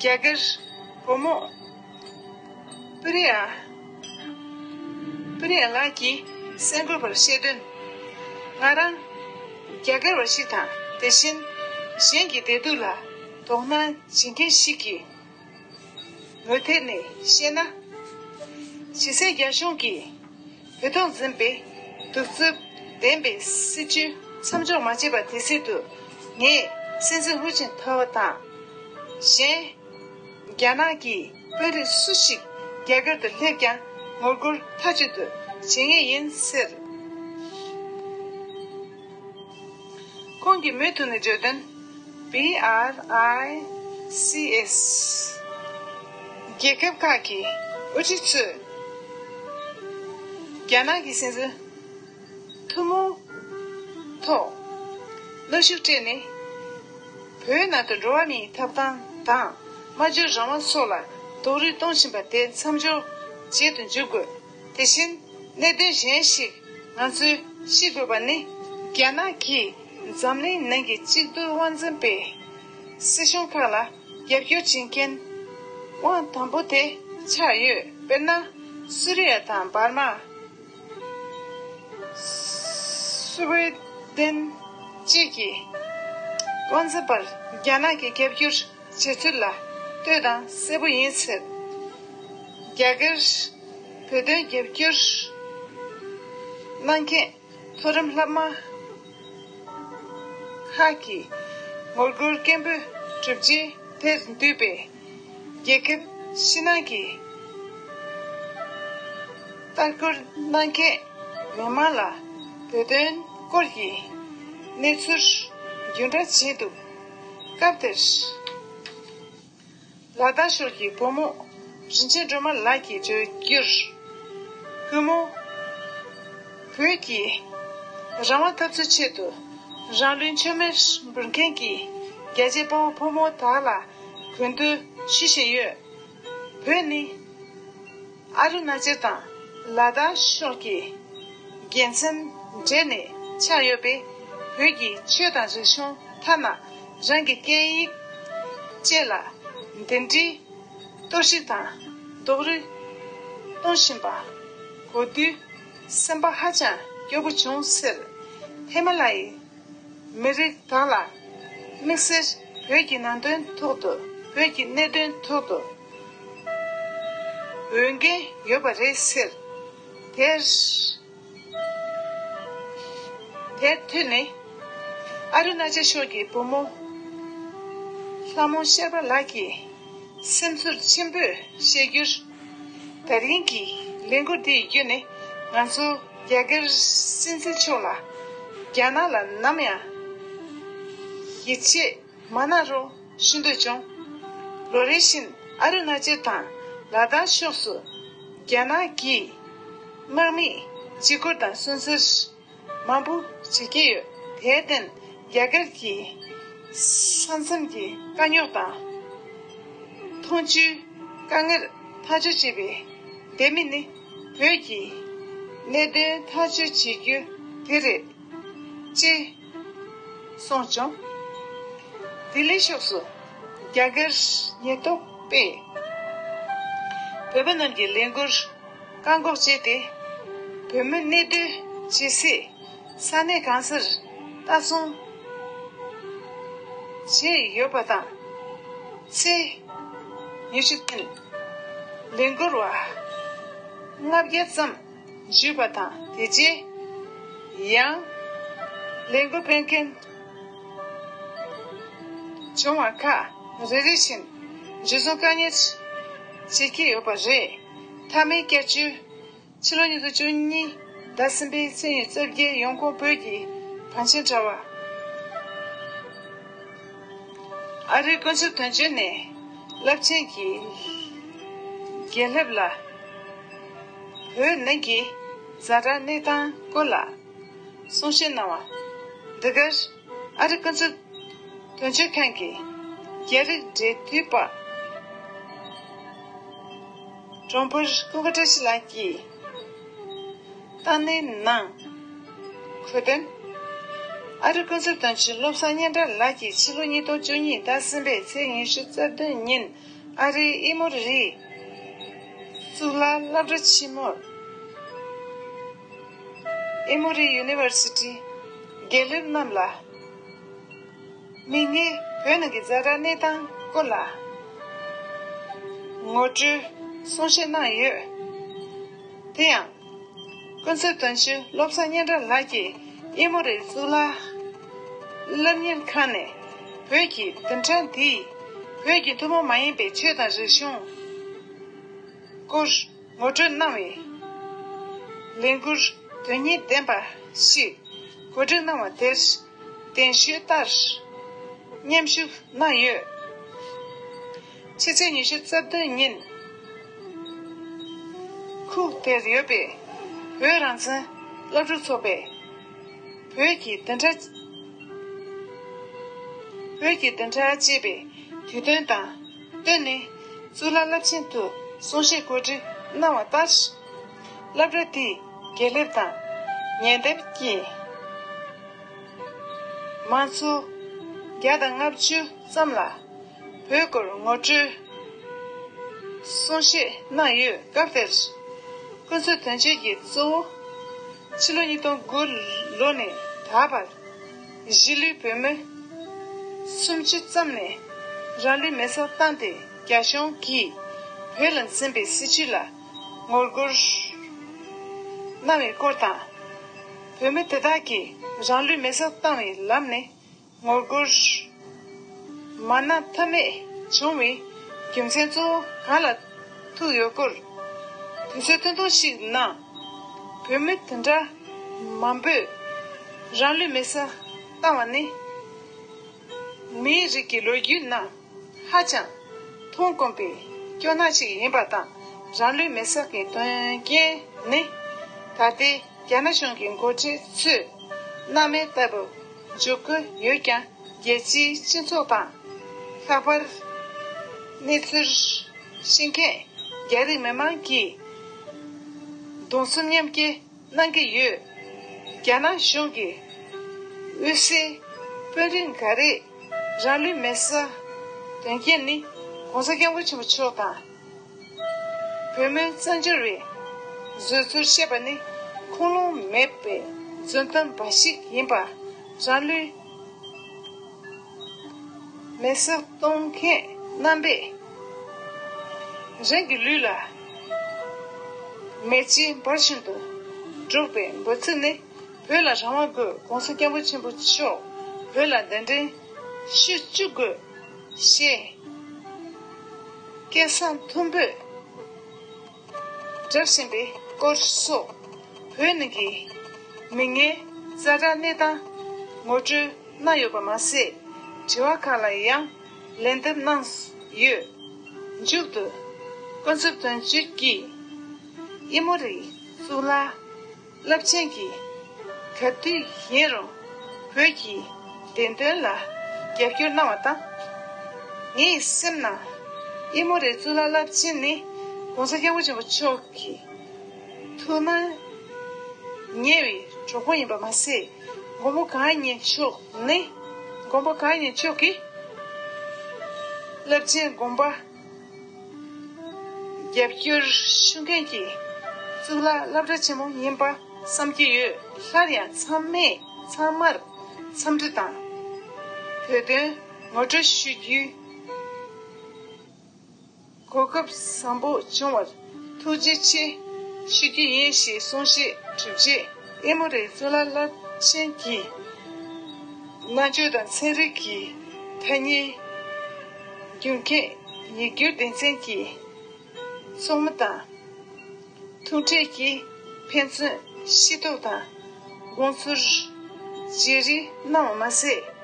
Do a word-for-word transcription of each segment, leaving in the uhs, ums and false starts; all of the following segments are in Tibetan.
རྒྱ་གར་བུ་མོ་པི་རི་ཡ། པི་རི་ཡ་ལགས་ཀྱིས་གསར་འགོད་པར་བཤད་དོན། ང་རང་རྒྱ་གར་བ་ཞིག་དང་། དེ་བཞིན་གཞན་གྱི་བདེ་སྡུག་ལ་དོ་སྣང་བྱེད་མཁན་ཞིག་གི་ངོས་ཐད་ནས་བཤད་ན། ཕྱི་གསལ་རྒྱ་གཞུང་གིས་བོད་ཐོག་འཛིན་པའི་གདུག་རྩུབ་ལྡན་པའི་སྲིད་བྱུས་མཚམས་འཇོག་མ་བྱས་པ་དེ་སྲིད་དུ། ངས་སྲིད་འཛིན་ཧུའུ་ཅིན་ཐའོ་དང་། གཞན་རྒྱ་ནག་གི་དཔོན་རིགས་སུ་ཞིག་རྒྱ་གར་དུ་སླེབས་ཀྱང་ངོ་རྒོལ་མཐའ་གཅིག་ཏུ་བྱེད་ངེས་ཡིན་ཟེར། ཁོང་གིས་མུ་མཐུད་ནས་བརྗོད་དོན། B R I C S རྒྱལ་ཁབ་ཁག་གི་དབུ་ཁྲིད་ཚོས་རྒྱ་ནག་གི་སྲིད་འཛིན་ཐུན་མོང་ཐོག་གནོན་ཤུགས་སྤྲད་ནས། བོད་ནང་དུ་འགྲོ་བ་མིའི་ཐོབ་ཐང་དང་སྨྲ་བརྗོད་རང་དབང་སོགས་ལ་རྡོག་རོལ་གཏོང་བཞིན་པ་དེ་མཚམས་འཇོག་བྱེད་དུ་འཇུག་དགོས། དེ་བཞིན་གནད་དོན་གཞན་ཞིག་ང་ཚོས་ཤེས་དགོས་པ་ནི། རྒྱ་ནག་གིས་འཛམ་གླིང་ནང་གི་གཅིག་སྡུད་དབང་འཛིན་པའི་སྲིད་གཞུང་ཁག་ལ་རྒྱབ་སྐྱོར་བྱེད་མཁན་དབང་དང་པོ་དེ་ཆགས་ཡོད། དཔེར་ན། སུ་རི་ཡ་དང་འབར་མ། སུའེ་ཏེན་བཅས་ཀྱི་དབང་འཛིན་པར་རྒྱ་ནག་གི་རྒྱབ་སྐྱོར་བྱེད་ཚུལ་ལ་ལྟོས་དང་གསལ་པོ་ཡིན་ཟེར། རྒྱ་གར་བོད་དོན་རྒྱབ་སྐྱོར་གནང་མཁན་མཐོ་རིམ་སློབ་མ་ཁག་གིས་ངོ་རྒོལ་སྐད་འབོད་གྲུབ་རྗེས། དེར་འདུས་པའི་རྒྱལ་ཁབ་ཕྱི་ནང་གི་ལྟ་སྐོར་གནང་མཁན་མི་མང་ལ་བོད་དོན་སྐོར་གྱི་གནས་ཚུལ་བརྒྱུད་བསྒྲགས་བྱས་འདུག་སྐབས་དེར། ལ་དྭགས་ཕྱོགས་ཀྱི་བུ་མོ་རིན་ཆེན་སྒྲོལ་མ་ལགས་ཀྱིས་བརྗོད་རྒྱུར། སྐུ་ངོ་བོད་ཀྱི་རང་དབང་འཐབ་རྩོད་ཆེད་དུ་རང་ལུས་མཆོད་མེར་འབུལ་མཁན་གྱི་རྒྱ་ཆེའི་དཔའ་བོ་ཕོ་མོ་དག་ལ་གུས་འདུད་ཞུ་བཞིན་ཡོད། བོད་ནི་ཨ་རུ་ན་ཅལ་དང་ལ་དྭགས་ཕྱོགས་ཀྱི་དགེ་མཚན་འདྲེས་ནས་ཆགས་ཡོད་པས། བོད་ཀྱི་ཆོས་དང་རིག་གཞུང་ཐ་ན་རང་གི་སྐད་ཡིག་བཅས་ལ་འདི་འདྲའི་གཏོར་བཤིག་དང་རྡོག་རོལ་གཏོང་བཞིན་པ་གོ་དུས་སེམས་པ་ཧ་ཅང་སྐྱོ་པོ་བྱུང་ཟེར། ཧི་མ་ལ་ཡའི་མི་རིགས་དག་ལ་དམིགས་བསལ་བོད་ཀྱི་ནང་དོན་ཐོག་ཏུ། བོད་ཀྱི་གནད་དོན་ཐོག་ཏུ་འོས་འགན་ཡོད་པ་རེད་ཟེར། དེར། དེར་མཐུད་ནས་ཨ་རུ་ན་ཅལ་ཕྱོགས་ཀྱི་བུ་མོ་ལྷ་མོ་ཤར་པ་ལགས་ཀྱིས་སེམས་ཚོར་ཆེན་པོས་བཤད་རྒྱུར། ད་རིང་གི་ལས་འགུལ་འདི་ཡི་བརྒྱུད་ནས་ང་ཚོ་རྒྱ་གར་སྲིད་འཛིན་མཆོག་ལ་རྒྱ་ནག་ལ་ནམ་ཡང་ཡིད་ཆེས་མ་གནང་རོགས་ཞུ་འདོད་བྱུང་། ལོ་རེ་བཞིན་ཨ་རུ་ན་ཅལ་དང་ལ་དྭགས་ཕྱོགས་སུ་རྒྱ་ནག་གི་དམག་མིས་འཇིགས་སྐུལ་དང་སུན་གཙེར་མང་པོ་བྱེད་ཀྱི་ཡོད། དེར་བརྟེན་རྒྱ་གར་གྱི་ས་མཚམས་ཀྱི་དཀའ་རྙོག་དང་འཐབ་ཇུས་དཀའ་ངལ་ཐག་གཅོད་བྱེད་པའི་ལྡེ་མིག་ནི་བོད་ཀྱི་གནད་དོན་ཐག་གཅོད་བྱེད་རྒྱུ་དེ་རེད། ཅེས་གསུངས་བྱུང་། ལྡི་ལི་ཕྱོགས་སུ་རྒྱ་གར་ཉེན་རྟོག་པས་བོད་པ་རྣམས་ཀྱི་ལས་འགུལ་བཀག་འགོག་བྱས་ཏེ། བོད་མི་གནས་སྡོད་བྱེད་སའི་ས་གནས་གང་སར་ལྟ་སྲུང་བྱས་ཡོད་པ་དང་། ཚེས་ཉི་ཤུ་སྟེང་ལས་འགུལ་བ་ལྔ་བརྒྱ་ཙམ་བཞུགས་པ་དང་། དེ་རྗེས་ཡང་ལས་འགུལ་སྤེལ་མཁན་བྱུང་བ་ཁག་རེ་རེ་བཞིན་འཇུ་བཟུང་བཀག་ཉར་བྱེད་ཀྱི་ཡོད་པ་རེད། མཐའ་མའི་བསྐྱར་བཅོས། ཕྱི་ལོ་ཉིས་སྟོང་བཅུ་གཉིས་ཟླ་གསུམ་པའི་ཚེས་ཉི་ཤུ་རྩ་བརྒྱད། ཡོང་ཁུངས། བོད་ཀྱི་བང་ཆེན་དྲ་བ། ཨ་རིའི་དཀོན་མཆོག་དོན་གཅོད་ནས་རླབས་ཆེན་གྱི་རྒྱལ་ལྷབ་ལ་བོད་ནང་གི་ཛ་དྲག་གནས་སྟངས་སྐོར་ལ་གསུང་བཤད་གནང་བ། འདི་གར་ཨ་རིའི་དཀོན་མཆོག་དོན་གཅོད་ཁང་གི་རྒྱ་རིགས་འབྲེལ་མཐུད་པ་གྲོང་པར་ཀུན་དགའ་བཀྲ་ཤིས་ལགས་ཀྱིས་བཏང་གནས་གནང་། གོ་དོན། ཨ་རིའི་ཀུན་གསལ་དོན་གཅོད་བློ་བཟང་སྙན་གྲགས་ལགས་ཀྱིས་ཕྱི་ལོ་ཉིས་སྟོང་བཅུ་གཉིས་ཟླ་གསུམ་པའི་ཚེས་ཉི་ཤུ་རྩ་བདུན་ཉིན། ཨ་རིའི་ཨི་མོ་རི་གཙུག་ལག་སློབ་གྲྭ་ཆེན་མོར་ཨི་མོ་རི་ཡུ་ནི་ཝར་སི་ཊི་དགེ་སློབ་རྣམས་ལ། མིག་སྔའི་བོད་ནང་གི་ཛ་དྲག་གནས་སྟངས་སྐོར་ལ་ངོ་སྤྲོད་གསུང་བཤད་གནང་ཡོད། དེ་ཡང་། ཀུན་གསལ་དོན་གཅོད་བློ་བཟང་སྙན་གྲགས་ལགས་ཀྱིས་ཨི་མོ་རི་གཙུག་ལག་སློབ་གཉེར་ཁང་ནས་བོད་ཀྱི་བདུན་ཕྲག་འདིའི་བོད་ཀྱི་ཐུན་མོང་མ་ཡིན་པའི་ཆོས་དང་རིག་གཞུང་སྐོར་ངོ་སྤྲོད་གནང་བའི་ལས་འགུལ་དོན་སྙིང་ལྡན་པ་ཞིག་གོ་སྒྲིག་གནང་བ་དེར་གདན་ཞུས་ལྟར་མཉམ་ཞུགས་གནང་ཡོད། ཕྱི་ཚེས་ཉི་ཤུ་རྩ་བདུན་ཉིན། ཁུལ་དེར་ཡོད་པའི་བོད་རང་བཙན་སློབ་ཕྲུག་ཚོགས་པས། བོད་ཀྱི་བདུན་ཕྲག་བོད་ཀྱི་བདུན་ཕྲག་ཅེས་པའི་དུས་སྟོན་དང་བསྟུན་ནས་གཙུག་ལག་རླབས་ཆེན་དུ་གསུང་བཤད་གོ་སྒྲིག་གནང་བ་ལྟར། སློབ་གྲྭ་དེའི་དགེ་སློབ་དང་ཉེ་འདབས་ཀྱི་མང་ཚོགས་བརྒྱ་དང་ལྔ་བཅུ་ཙམ་ལ་བོད་སྐོར་ངོ་སྤྲོད་གསུང་བཤད་གནང་ཡོད། སྐབས་དེར་ཀུན་གསལ་དོན་གཅོད་ཀྱིས་གཙོ་བོ་ཕྱི་ལོ་ཉིས་སྟོང་དགུ་ལོ་ནས་ད་བར་གཞིས་ལུས་བོད་མི་སུམ་ཅུ་ཙམ་ནས་རང་ལུས་མེར་སྲེག་བཏང་སྟེ་རྒྱ་གཞུང་གིས་བོད་ལ་འཛིན་པའི་སྲིད་བྱུས་ལ་ངོ་རྒོལ་གནང་བའི་སྐོར་དང་། བོད་མི་དེ་དག་གིས་རང་ལུས་མེར་སྲེག་བཏང་བའི་ལམ་ནས་ངོ་རྒོལ་མ་གནང་ཐབས་མེད་བྱུང་བའི་རྒྱུ་མཚན་གཙོ་བོ་གང་ལ་ཐུག་ཡོད་སྐོར། དུས་ཚོད་ཐུང་ཐུང་ཞིག་ནང་བོད་མི་དེ་འདྲ་མང་པོས་རང་ལུས་མེར་སྲེག་བཏང་བ་ནི། མིའི་རིགས་ཀྱི་ལོ་རྒྱུས་ནང་ཧ་ཅང་མཐོང་དཀོན་པའི་སྐྱོ་སྣང་ཞིག་ཡིན་པ་དང་། རང་ལུས་མེར་སྲེག་གི་དོན་རྐྱེན་ནི་ད་ལྟའི་རྒྱ་ནག་གཞུང་གི་འགོ་ཁྲིད་ཚོས་སྣང་མེད་ལྟ་བུ་འཇོག་གི་ཡོད་ཀྱང་། རྒྱལ་སྤྱིའི་སྤྱི་ཚོགས་དང་། ལྷག་པར་གནས་ཚུལ་ཤེས་མཁན་རྒྱ་རིགས་མི་མང་གིས་གདུང་སེམས་མཉམ་སྐྱེད་གནང་གི་ཡོད། རྒྱ་ནག་གཞུང་གི་དབུས་སའི་དཔོན་རིགས་འགའ་རེས་རང་ལུས་མེར་སྲེག་དོན་རྐྱེན་ནི་༸གོང་ས་༸སྐྱབས་མགོན་ཆེན་པོ་མཆོག་དང་། བོད་མིའི་བཙན་བྱོལ་བའི་བཟོད་ཚུལ་བཤད་པ་ནི་ཁུངས་ལུང་མེད་པའི་རྫུན་གཏམ་འབའ་ཞིག་ཡིན་པ། རང་ལུས་མེར་སྲེག་གཏོང་མཁན་རྣམ་པས་རང་གི་ལུས་ལ་མེ་ལྕེ་འབར་བཞིན་དུ་འགྲོགས་པའི་འབོད་ཚིག་ནི། བོད་ལ་རང་དབང་དགོས། ༸གོང་ས་༸སྐྱབས་མགོན་ཆེན་པོ་མཆོག་བོད་ལ་གདན་འདྲེན་ཞུ་བཅུག་དགོས། ཞེས་སྐད་གསང་མཐོན་པོས་བསྒྲགས་བཞིན་པའི་སྐོར་སོགས། བོད་ནང་གི་མིག་སྔའི་ཛ་དྲག་གནས་སྟངས་ངོ་སྤྲོད་གནང་ཡོད་པ་མ་ཟད། དྲི་བ་ཁག་ལ་ཡང་ལན་འདེབས་གནང་ཡོད། མཇུག་ཏུ་ཀུན་གསལ་དོན་གཅོད་ཀྱིས་ཨི་མོ་རི་གཙུག་ལག་རླབས་ཆེན་གྱིས་ག་དུས་ཡིན་རུང་བོད་ཀྱི་བདེན་དོན་ལ་རྒྱབ་སྐྱོར་གནང་བ་དང་། ངའི་སེམས་ནང་ཨི་མོ་རི་གཙུག་ལག་རླབས་ཆེན་ནི་༸གོང་ས་༸སྐྱབས་མགོན་ཆེན་པོ་མཆོག་གི་ཐུགས་སྣང་ཉེ་བའི་གྲོགས་པོ་ཡིན་པ་མ་ཟད། མགོན་པོ་གང་ཉིད་མཆོག་ནི། མགོན་པོ་གང་ཉིད་མཆོག་གི་རླབས་ཆེན་དགོངས་པ་རྒྱབ་སྐྱོར་ཞུ་མཁན་གྱི་གཙུག་ལག་སློབ་གྲྭ་ཆེན་མོ་ཡིན་པ་བསམ་གྱི་ཡོད། སླར་ཡང་ཚང་མས་ཚང་མར་འཚམས་འདྲི་དང་བོད་དོན་ངོ་སྤྲོད་ཞུ་རྒྱུའི་གོ་སྐབས་བཟང་པོ་བྱུང་བར་ཐུགས་རྗེ་ཆེ་ཞུ་རྒྱུ་ཡིན་ཞེས་གསུང་བཤད་གྲུབ་རྗེས། ཨེ་མོ་རི་གཙུག་ལག་རླབས་ཆེན་གྱི་རྣམ་དཔྱོད་དང་ཚན་རིག་གི་ཐ་སྙད་སྒྱུར་མཁན་ཡིག་སྒྱུར་སྡེ་ཚན་གྱི་ཚོགས་མི་དང་། ཐུག་འཕྲད་ཀྱིས་ཕན་ཚུན་ཤེས་རྟོགས་དང་དགོངས་ཚུལ་བརྗེ་རེས་གནང་བ་མ་ཟད།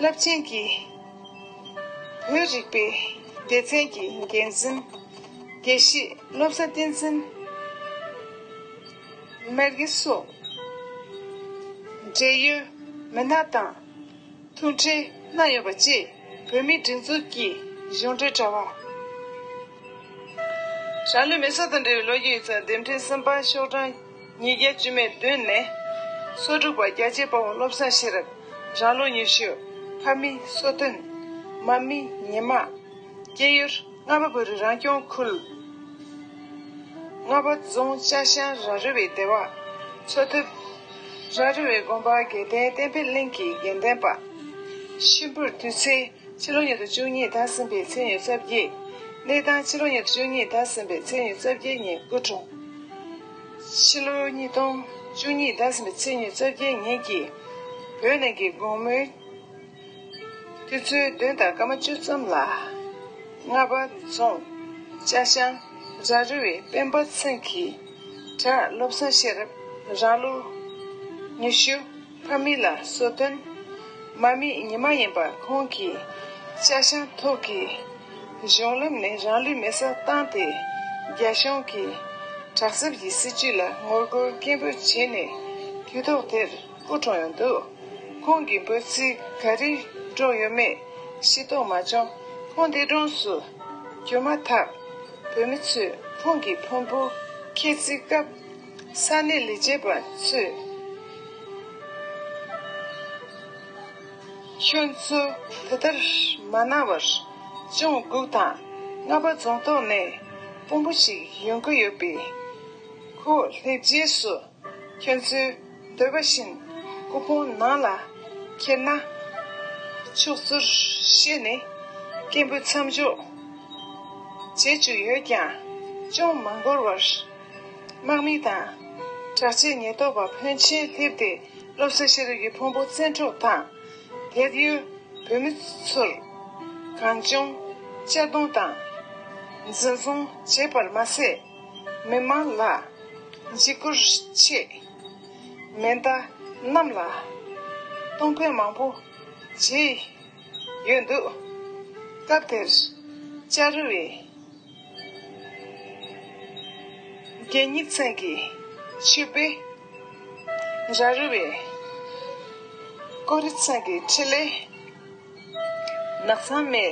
རླབས་ཆེན་གྱི་བོད་རིག་པའི་སྡེ་ཚན་གྱི་འགན་འཛིན་དགེ་བཤེས་བློ་བཟང་བསྟན་འཛིན་མར་གྱི་སོགས་འབྲེལ་ཡོད་མི་སྣ་དང་། ཐུག་འཕྲད་གནང་ཡོད་པ་བཅས་བོད་མིའི་སྒྲིག་འཛུགས་ཀྱི་གཞུང་འབྲེལ་དྲ་བ། རང་ལུས་མེ་སྲེག་དང་འབྲེལ་བའི་ལོ་རྒྱུས་ཡིག་ཚགས་ལྡེབ་ཕྲེང་གསུམ་པ་ཤོག་གྲངས་ཉིས་བརྒྱ་བཅུ་མེད་བདུན་ནས། གསོ་སྒྲུབ་པ་རྒྱལ་གཅེས་དཔའ་བོ་བློ་བཟང་ཤེས་རབ། རང་ལོ་ཉི་ཤུ། ཕ་མི་སོ་བདུན། མ་མི་ཉི་མ། སྐྱེས་ཡུལ་རྔ་བ་བོད་རིགས་རང་སྐྱོང་ཁུལ། རྔ་བ་རྫོང་ཅ་ཤང་ར་རི་བའི་སྡེ་བ། འཚོ་ཐབས། ར་རི་བའི་དགོན་པ་དགེ་ལྡན་བསྟན་འཕེལ་གླིང་གི་དགེ་ལྡན་པ། ཤིང་ཕུར་དུས་ཚེས། ཕྱི་ལོ་ཉིས་སྟོང་བཅུ་གཉིས་ཟླ་གསུམ་པའི་ཚེས་ཉེར་བརྒྱད། གནས་སྟངས། ཕྱི་ལོ་ཉིས་སྟོང་བཅུ་གཉིས་ཟླ་གསུམ་པའི་ཚེས་ཉེར་བརྒྱད་ཉིན་སྐུ་འཁྲུངས། ཕྱི་ལོ་ཉིས་སྟོང་བཅུ་གཉིས་ཟླ་གསུམ་པའི་ཚེས་ཉེར་བརྒྱད་ཉིན་གྱི་བོད་ནང་གི་དགོང་མོའི་དུས་ཚོད་བདུན་དང་སྐར་མ་བཅུ་ཙམ་ལ། རྔ་བ་རྫོང་ཅ་ཤང་ར་རི་བའི་སྤེན་པ་ཚང་གི་བྲག་བློ་བཟང་ཤེས་རབ་རང་ལོ་ཉི་ཤུ་ཕ་མེས་ལ་སོ་ཐོན་མ་མེད་ཉི་མ་ཡིན་པ། ཁོང་གིས་ཅ་ཤང་ཐོག་གི་གཞུང་ལམ་ནས་རང་ལུས་མེ་སྲེག་བཏང་སྟེ། རྒྱ་གཞུང་གི་དྲག་ཟབ་ཀྱི་སྲིད་བྱུས་ལ་ངོ་རྒོལ་སྐད་འབོད་བྱས་ནས་དུས་ཐོག་དེར་སྐུ་གྲོངས་ཡོད་འདུག། ཁོང་གི་འབོད་ཚིག་ག་རེ་སྒྲོག་ཡོད་མེད་ཤེས་རྟོགས་མ་བྱུང་། ཁོང་འདས་གྲོངས་སུ་གྱུར་མ་ཐག་བོད་མི་ཚོས་ཁོང་གི་ཕུང་པོ་ཁྱེར་རྩིས་སྐབས་ས་གནས་ལས་བྱེད་པ་ཚོས། ཁྱོད་ཚོ་དེ་ལྟར་མ་གནང་བར། སྐྱོང་སྒུག་དང་། རྔ་བ་རྫོང་ཐོག་ནས་དཔོན་པོ་ཞིག་ཡོང་གི་ཡོད་པས། ཁོ་སླེབས་རྗེས་སུ་ཁྱོད་ཚོའི་འདོད་པ་བཞིན་སྐུ་ཕུང་ནང་ལ་ཁྱེར་ན་ཆོག་ཚུལ་བཤད་ནས་སྐད་འབོད་མཚམས་འཇོག་བྱེད་བཅུག་ཡོད་ཀྱང་། ཅུང་མ་འགོར་བར། དམག་མི་དང་དྲག་ཆས་ཉེན་རྟོག་པ་ཕོན་ཆེན་སླེབས་ཏེ། བློ་བཟང་ཤེས་རབ་ཀྱི་ཕུང་པོ་བཙན་འཕྲོག་དང་། དེར་ཡོད་བོད་མི་ཚོར་གང་བྱུང་གཅར་རྡུང་དང་འཛིན་བཟུང་བྱས་པར་མ་ཟད། མི་མང་ལ་འཇིགས་སྐུལ་ཆེད་མེ་མདའ་གནམ་ལ་གཏོང་ཕོད་མང་པོ་བྱས་ཡོད་འདུག། སྐབས་དེར་ཅ་རི་བའི་རྒྱལ་གཉེར་ཚང་གི་ཆོས་དཔོན། ར་རི་བའི་ཀོ་རི་ཚང་གི་འཕྲིན་ལས། ནགས་ཚང་མའི་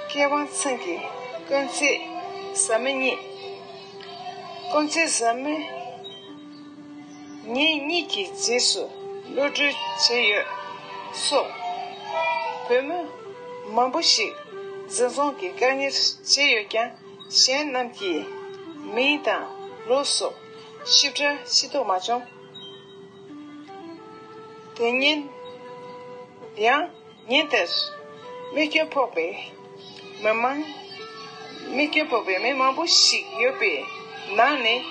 སྐལ་བ་ཚང་གི་དཀོན་བརྩེགས་བཟའ་མི་གཉིས། དཀོན་བརྩེགས་བཟའ་མི་ངེད་གཉིས་ཀྱི་རྗེས་སུ་གློད་གྲོལ་བྱས་ཡོད་སོགས། བོད་མི་མང་པོ་ཞིག་འཛིན་བཟུང་གི་བཀག་ཉར་བྱས་ཡོད་ཀྱང་། གཞན་རྣམས་ཀྱི་མིང་དང་ལོ་སོགས་ཞིབ་ཕྲ་ཤེས་རྟོགས་མ་བྱུང་། དེ་ཉིན་ཡང་། ཉིན་དེར་རྨས་སྐྱོན་ཕོག་པའི་མི་མང་། རྨས་སྐྱོན་ཕོག་པའི་མི་མང་པོ་ཞིག་ཡོད་པའི་ནང་ནས་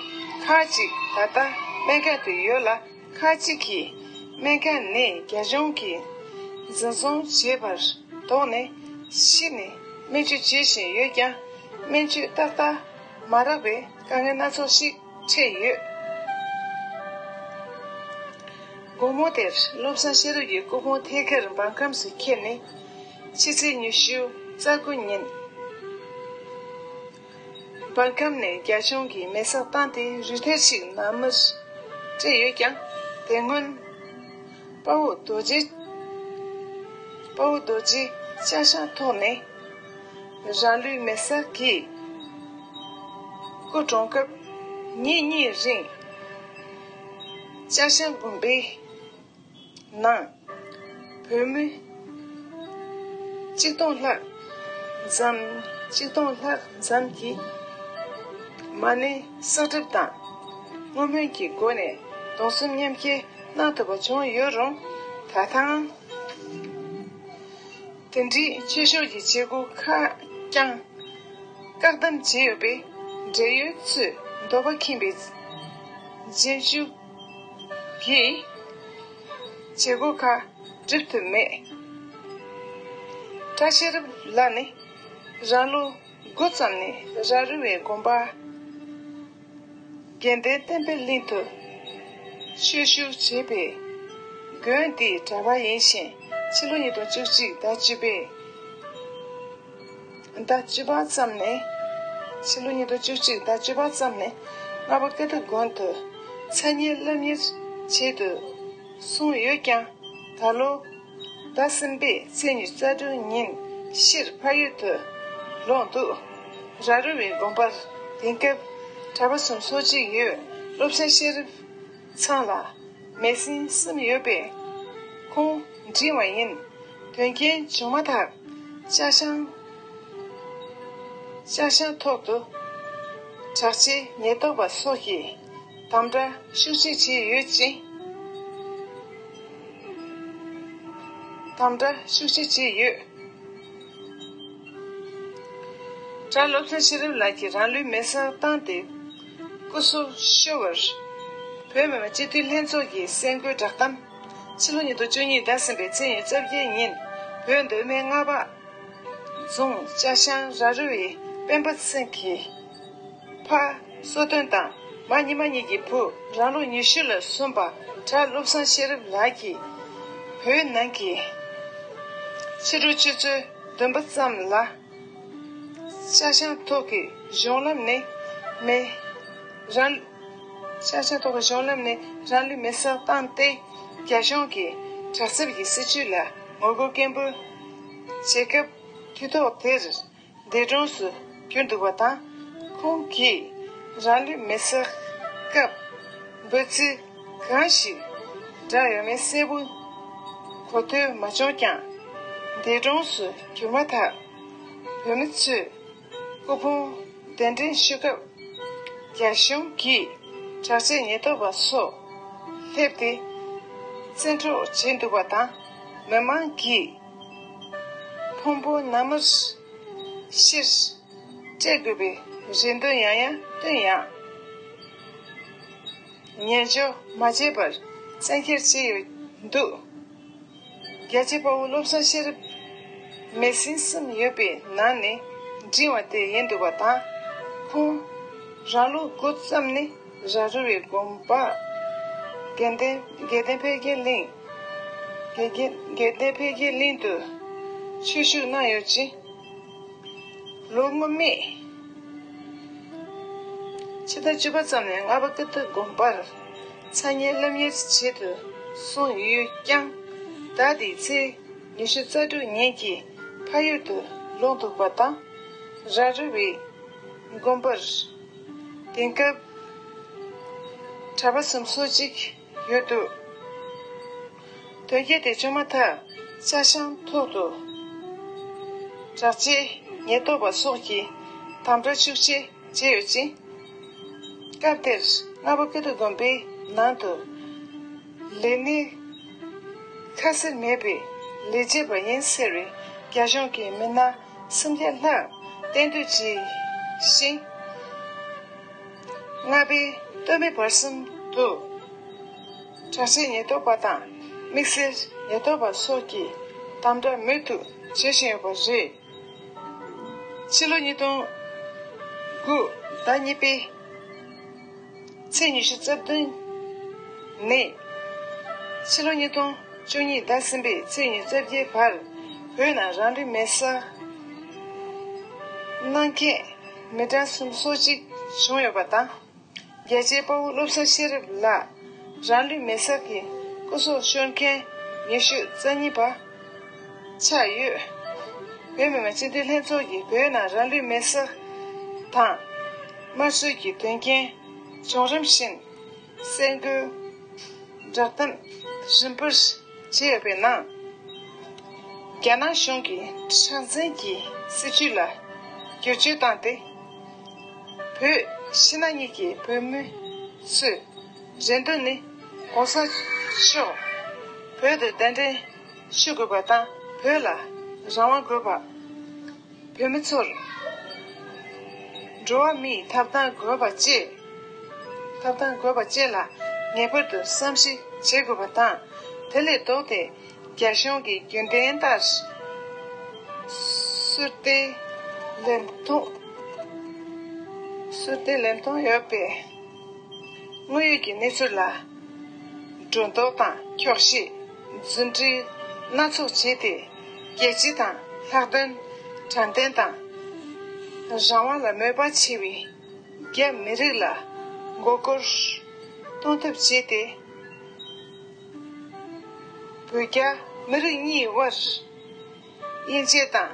ཁག་ཅིག་ད་ལྟ་སྨན་ཁང་དུ་ཡོད་ལ། ཁག་ཅིག་གིས་སྨན་ཁང་ནས་རྒྱ་གཞུང་གིས་འཛིན་བཟུང་བྱས་པར་དོགས་ནས་གཞི་ནས་སྨན་བཅོས་བྱེད་བཞིན་ཡོད་ཀྱང་། སྨན་བཅོས་ཏག་ཏག་མ་རག་པའི་དཀའ་ངལ་སྣ་ཚོགས་ཤིག་འཕྲད་ཡོད། དགོང་མོ་དེར་བློ་བཟང་ཤེས་རབ་ཀྱི་སྐུ་ཕུང་ཐད་ཀར་འབར་ཁམས་སུ་ཁྱེར་ནས། ཕྱི་ཚེས་ཉི་ཤུ་རྩ་དགུ་ཉིན་འབར་ཁམས་ནས་རྒྱ་གཞུང་གིས་མེ་སྲེག་བཏང་སྟེ་རུ་ཐེལ་ཞིག་ནང་མིར་སྤྲད་ཡོད་ཀྱང་། དེ་སྔོན་དཔའ་བོ་རྡོ་རྗེ། དཔའ་བོ་རྡོ་རྗེ་ཅ་ཤང་ཐོག་ནས་རང་ལུས་མེ་སྲེག་གིས་སྐུ་གྲོངས་སྐབས་ཉིན་གཉིས་རིང་ཅ་ཤང་དགོན་པའི་ནང་བོད་མི་གཅིག་སྟོང་ལྷག་ཙམ། གཅིག་སྟོང་ལྷག་ཙམ་གྱིས་མ་ཎི་གསོལ་འདེབས་དང་བསྔོ་སྨོན་གྱི་སྒོ་ནས་གདུང་སེམས་མཉམ་སྐྱེད་གནང་ཐུབ་པ་བྱུང་ཡོད་རུང་། ད་ཐེངས་དེ་འདྲའི་ཆོས་ཕྱོགས་ཀྱི་བྱེད་སྒོ་ཁག་ཀྱང་བཀག་སྡོམ་བྱས་ཡོད་པས། འབྲེལ་ཡོད་ཚོས་འདོད་པ་ཁེངས་པའི་རྗེས་འཇུག་གི་བྱེད་སྒོ་ཁག་སྒྲུབ་ཐུབ་མེད། བཀྲ་ཤིས་རབ་ལགས་ནི་རང་ལོ་དགུ་ཙམ་ནས་ར་རི་བའི་དགོན་པ་དགེ་ལྡན་བསྟན་པའི་གླིང་དུ་ཆོས་ཞུགས་བྱས་པའི་དགོན་འདིའི་གྲྭ་པ་ཡིན་ཞིང་། ཕྱི་ལོ་ཉིས་སྟོང་བཅུ་གཅིག་ཟླ་བཅུ་པའི་ཟླ་བཅུ་པ་ཙམ་ནས། ཕྱི་ལོ་ཉིས་སྟོང་བཅུ་གཅིག་ཟླ་བཅུ་པ་ཙམ་ནས་རྔ་བ་ཀ་ཏི་དགོན་དུ་མཚན་སྙན་སློབ་གཉེར་བྱེད་དུ་སོང་ཡོད་ཀྱང་། ད་ལོ་ཟླ་གསུམ་པའི་ཚེས་ཉི་ཤུ་རྩ་དྲུག་ཉིན་ཕྱིར་ཕ་ཡུལ་དུ་ལོག་འདུག། ར་རི་བའི་དགོན་པར་དེང་སྐབས་གྲྭ་པ་སུམ་ཅུ་སོ་གཅིག་ཡོད། བློ་བཟང་ཤེས་རབ་ཚང་ལ་མི་སེར་གསུམ་ཡོད་པས། ཁོང་འདྲིས་པ་ཡིན། དོན་རྐྱེན་བྱུང་མ་ཐག་ ཅ་ཆང་། ཅ་ཆང་ཐོག་ཏུ་དྲག་ཆས་ཉེན་རྟོག་པ་སོགས་ཀྱིས་དམ་དྲག་ཤུགས་ཆེ་བྱས་ཡོད་ཅིང་། དམ་དྲག་ཤུགས་ཆེ་བྱས་ཡོད། གྲྭ་བློ་བཟང་ཤེས་རབ་ལགས་ཀྱིས་རང་ལུས་མེར་སྲེག་བཏང་སྟེ་སྐུ་སྲོག་ཤོར་བར། བོད་མི་མང་སྤྱི་འཐུས་ལྷན་ཚོགས་ཀྱི་གསར་འགོད་བསྒྲགས་གཏམ། ཕྱི་ལོ་ཉིས་སྟོང་བཅུ་གཉིས་ཟླ་གསུམ་པའི་ཚེས་ཉི་ཤུ་རྩ་བརྒྱད་ཉིན་བོད་མདོ་སྨད་རྔ་པ་རྫོང་ཅ་ཆང་ར་རུ་བའི་སྤེན་པ་ཚེ་གི་ཕ་བསོད་སྟོན་དང་མ་ཉི་མ་གཉིས་ཀྱི་བུ་རང་ལོ་ཉི་ཤུ་ལ་སོན་པ་གྲྭ་བློ་བཟང་ཤེས་རབ་ལགས་ཀྱིས་བོད་ནང་གི་ཕྱི་དྲོ་ཆུ་ཚོད་བདུན་པ་ཙམ་ལ། ཅ་ཆང་ཐོག་གི་གཞུང་ལམ་ནས་མེ་རང་། ཅ་ཆང་ཐོག་གི་གཞུང་ལམ་ནས་རང་ལུས་མེར་སྲེག་བཏང་སྟེ། རྒྱ་གཞུང་གི་དྲག་འཚུབ་ཀྱི་སྲིད་བྱུས་ལ་ངོ་རྒོལ་སྐད་འབོད་བྱེད་སྐབས། དུས་ཐོག་དེར་འདས་གྲོངས་སུ་གྱུར་འདུག་པ་དང་། ཁོང་གིས་རང་ལུས་མེར་སྲེག་སྐབས་འབོད་ཚིག་གང་ཞིག་བསྒྲགས་ཡོད་མེད་གསལ་པོ་གོ་ཐོས་མ་བྱུང་ཀྱང་། འདས་གྲོངས་སུ་གྱུར་མ་ཐག་བོད་མི་ཚོས་སྐུ་ཕུང་གདན་འདྲེན་ཞུ་སྐབས། རྒྱ་གཞུང་གིས་དྲག་ཆས་ཉེན་རྟོག་པ་སོགས་སླེབས་ཏེ་བཙན་འཕྲོག་བྱས་འདུག་པ་དང་། མི་མང་གིས་ཕུང་པོ་ནར་མར་ཕྱིར་སྤྲད་དགོས་པའི་རེ་འདུན་ཡང་ཡང་བཏོན་ཡང་། ཉན་འཇོག་མ་བྱས་པར་བཙན་འཁྱེར་བྱས་ཡོད་འདུག་རྒྱལ་གཅེས་དཔའ་བོ་བློ་བཟང་ཤེས་རབ་མི་ཟིན་གསུམ་ཡོད་པའི་ནང་ནས་འབྲིང་བ་དེ་ཡིན་འདུག་པ་དང་། ཁོང་རང་ལོ་དགུ་ཙམ་ནས་ར་རུ་བའི་དགོན་པ་དགེ་ལྡན་དགེ་ལྡན་འཕེལ་རྒྱས་གླིང་དགེ་དགེ་དགེ་ལྡན་འཕེལ་རྒྱས་གླིང་དུ་ཆོས་ཞུགས་གནང་ཡོད་ཅིང་། ལོ་སྔོན་མའི་ཕྱི་ཟླ་བཅུ་པ་ཙམ་ནས་རྔ་པ་ཀིརྟི་དགོན་པར་ཚ་ཉེ་སློབ་གཉེར་ཆེད་དུ་སོང་ཡོད་ཀྱང་། ཟླ་འདིའི་ཚེས་ཉི་ཤུ་རྩ་དྲུག་ཉིན་གྱི་ཕ་ཡུལ་དུ་ལོག་འདུག་པ་དང་། ར་རུ་བའི་དགོན་པར་དེང་སྐབས་གྲྭ་པ་སུམ་ཅུ་སོ་གཅིག་ཡོད་འདུག་དོན་རྐྱེན་དེ་བྱུང་མ་ཐག་ཅ་ཆང་ཐོག་ཏུ་དྲག་ཆས་ཉེན་རྟོག་པ་སོགས་ཀྱིས་དམ་དྲག་ཤུགས་ཆེ་བྱས་ཡོད་ཅིང་། སྐབས་དེར་རྔ་པ་ཀིརྟི་དགོན་པའི་ནང་དུ་ལས་གནས་ཁ་གསལ་མེད་པའི་ལས་བྱེད་པ་ཡིན་ཟེར་བའི་རྒྱ་གཞུང་གི་མི་སྣ་སུམ་བརྒྱ་ལྷག་གཏན་སྡོད་བྱས་ཤིང་། རྔ་པའི་སྟོད་སྨད་བར་གསུམ་དུ་དྲག་ཆས་ཉེན་རྟོག་པ་དང་དམིགས་བསལ་ཉེན་རྟོག་པ་སོགས་ཀྱིས་དམ་དྲག་མུ་མཐུད་བྱེད་བཞིན་ཡོད་པ་རེད། ཕྱི་ལོ་ཉིས་སྟོང་དགུ་ཟླ་གཉིས་པའི་ཚེས་ཉི་ཤུ་རྩ་བདུན་ནས་ཕྱི་ལོ་ཉིས་སྟོང་བཅུ་གཉིས་ཟླ་གསུམ་པའི་ཚེས་ཉི་ཤུ་རྩ་བརྒྱད་བར་བོད་ནང་རང་ལུས་མེར་སྲེག་གནང་མཁན་མི་གྲངས་སུམ་ཅུ་སོ་གཅིག་བྱུང་ཡོད་པ་དང་། རྒྱལ་གཅེས་དཔའ་བོ་བློ་བཟང་ཤེས་རབ་ལགས་རང་ལུས་མེར་སྲེག་གིས་སྐུ་སྲོག་ཤོར་མཁན་ཉི་ཤུ་རྩ་གཉིས་པ་ཆགས་ཡོད། བོད་མི་མང་སྤྱི་འཐུས་ལྷན་ཚོགས་ཀྱིས་བོད་ནང་རང་ལུས་མེར་སྲེག་དང་དམར་གསོད་ཀྱི་དོན་རྐྱེན་བྱུང་རིམ་བཞིན་གསར་འགོད་བསྒྲགས་གཏམ་རིམ་སྤར་བྱས་ཡོད་པའི་ནང་། རྒྱ་ནག་གཞུང་གིས་ཁྲག་འཛིན་གྱི་སྲིད་བྱུས་ལ་བསྒྱུར་བཅོས་བཏང་སྟེ། བོད་ཕྱི་ནང་གཉིས་ཀྱི་བོད་མི་ཚོས་རེ་འདུན་ནི། གོང་ས་མཆོག་བོད་དུ་གདན་འདྲེན་ཞུ་དགོས་པ་དང་། བོད་ལ་རང་དབང་དགོས་པ། བོད་མི་ཚོར་འགྲོ་བ་མིའི་ཐོབ་ཐང་དགོས་པ་བཅས། ཐོབ་ཐང་དགོས་པ་བཅས་ལ་ངེས་པར་དུ་བསམ་གཞིག་བྱེད་དགོས་པ་དང་། དེ་ལས་ལྡོག་སྟེ་རྒྱ་གཞུང་གི་རྒྱུན་ལྡན་ལྟར་ཟུར་བལྟའི་ལས་མཐོང་། ཟུར་བལྟའི་ལས་མཐོང་ཡོད་པའི་དངོས་ཡོད་ཀྱི་གནས་ཚུལ་ལ་སྒྲོ་འདོགས་དང་འཁྱོག་བཤད། རྫུན་སྒྲིག་སྣ་ཚོགས་བྱས་ཏེ། རྒྱལ་སྤྱི་དང་ལྷག་དོན་དྲང་བདེན་དང་རང་དབང་ལ་མོས་པ་ཆེ་བའི་རྒྱ་མི་རིགས་ལ་མགོ་སྐོར་གཏོང་ཐབས་བྱས་ཏེ། བོད་རྒྱ་མི་རིགས་གཉིས་དབར་དབྱེ་འབྱེད་དང་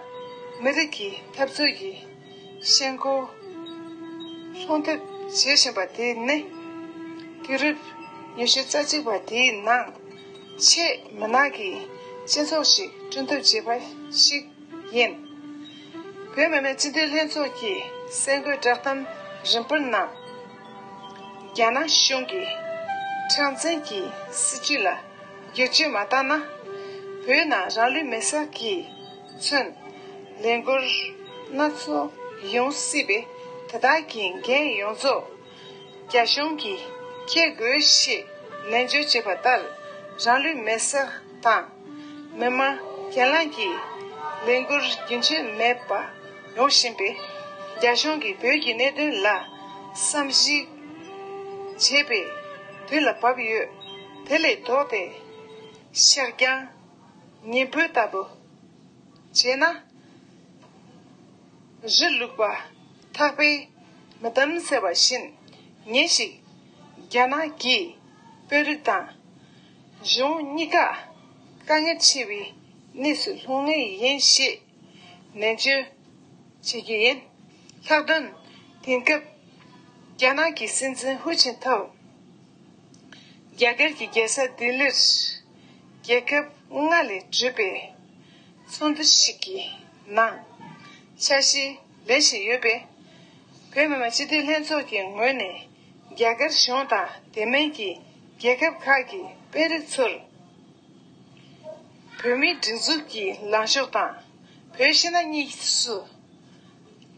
མི་རིགས་ཀྱི་འཐབ་རྩོད་ཀྱི་ཤན་སྐོར་སློང་ཐབས་བྱེད་བཞིན་པ་དེ་ནི། དུས་རབས་ཉི་ཤུ་རྩ་གཅིག་པ་དེའི་ནང་ཆེས་མུན་ནག་གི་སྤྱི་ཚོགས་ཤིག་བསྐྲུན་ཐབས་བྱས་པ་ཞིག་ཡིན། བོད་མི་མང་སྤྱི་འཐུས་ལྷན་ཚོགས་ཀྱི་གསར་འགོད་བསྒྲགས་གཏམ་རིམ་སྤེལ་ནང་། རྒྱ་ནག་གཞུང་གིས་ཁྲག་འཛིན་གྱི་སྲིད་བྱུས་ལ་བསྒྱུར་བཅོས་མ་བཏང་ན། བོད་ནང་རང་ལུས་མེར་སྲེག་གིས་མཚོན་ལས་འགུལ་སྣ་ཚོགས་ཡོང་སྲིད་པས། དེ་དག་གི་འགན་ཡོངས་རྫོགས་རྒྱ་གཞུང་གིས་འཁྱེར་དགོས་ཞེས་ནན་བརྗོད་བྱས་པ་ལྟར། རང་ལུས་མེར་སྲེག་དང་མི་མང་གྱེན་ལངས་ཀྱི་ལས་འགུལ་རྒྱུན་ཆད་མེད་པ་ཡོང་བཞིན་པས། རྒྱ་གཞུང་གིས་བོད་ཀྱི་གནད་དོན་ལ་བསམ་གཞིག་བྱེད་པའི་དུས་ལ་བབ་ཡོད། དེ་ལས་ལྡོག་སྟེ་ཤར་རྒྱང་ཉི་འབུད་ལྟ་བུ་བྱས་ན། རི་ལུག་པ་ཐག་པས་མི་བསྡམ་ཟེར་བ་བཞིན། ཉིན་ཞིག་རྒྱ་ནག་གི་དཔོན་རིགས་དང་གཞུང་གཉིས་ཀ་དཀའ་ངལ་ཆེ་བའི་གནས་སུ་ལྷུང་ངེས་ཡིན་ཞེས་ནན་བརྗོད་བྱེད་རྒྱུ་ཡིན། ལྷག་དོན་དེང་སྐབས་རྒྱ་ནག་གི་སྲིད་འཛིན་ཧུའུ་ཅིན་ཐའོ་རྒྱ་གར་གྱི་རྒྱལ་ས་ལྡི་ལིར་རྒྱལ་ཁབ་ལྔ་ལས་གྲུབ་པའི་ཚོགས་འདུ་ཞིག་གི་ནང་ཆ་ཤས་ལེན་བཞིན་ཡོད་པས། བོད་མི་མང་སྤྱི་འཐུས་ལྷན་ཚོགས་ཀྱི་ངོས་ནས་རྒྱ་གར་གཞུང་དང་དེ་མིན་གྱི་རྒྱལ་ཁབ་ཁག་གི་དཔོན་རིགས་ཚོར་བོད་མིའི་སྒྲིག་འཛུགས་ཀྱི་ལངས་ཕྱོགས་དང་། བོད་ཕྱི་ནང་གཉིས་སུ་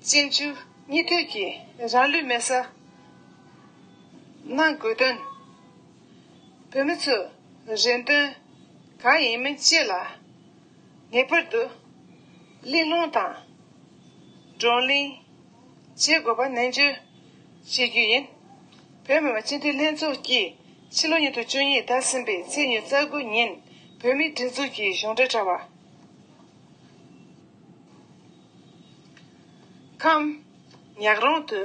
བཙན་བྱོལ་གཉིས་གཏོགས་ཀྱི་རང་ལུས་མེར་སྲེག་གནང་དགོས་དོན། བོད་མི་ཚོས་རེ་འདུན་གང་ཡིན་མིན་བཅས་ལ་ངེས་པར་དུ་གླེང་སློང་དང་བགྲོ་གླེང་བྱེད་དགོས་པ་ནན་བརྗོད་བྱེད་རྒྱུ་ཡིན། བོད་མི་མང་སྤྱི་འཐུས་ལྷན་ཚོགས་ཀྱིས་ཕྱི་ལོ་ཉིས་སྟོང་བཅུ་གཉིས་ཟླ་གསུམ་པའི་ཚེས་ཉི་ཤུ་རྩ་དགུ་ཉིན་བོད་མིའི་སྒྲིག་འཛུགས་ཀྱི་གཞུང་འབྲེལ་དྲ་བ་ཁམས་ཉག་རོང་དུ་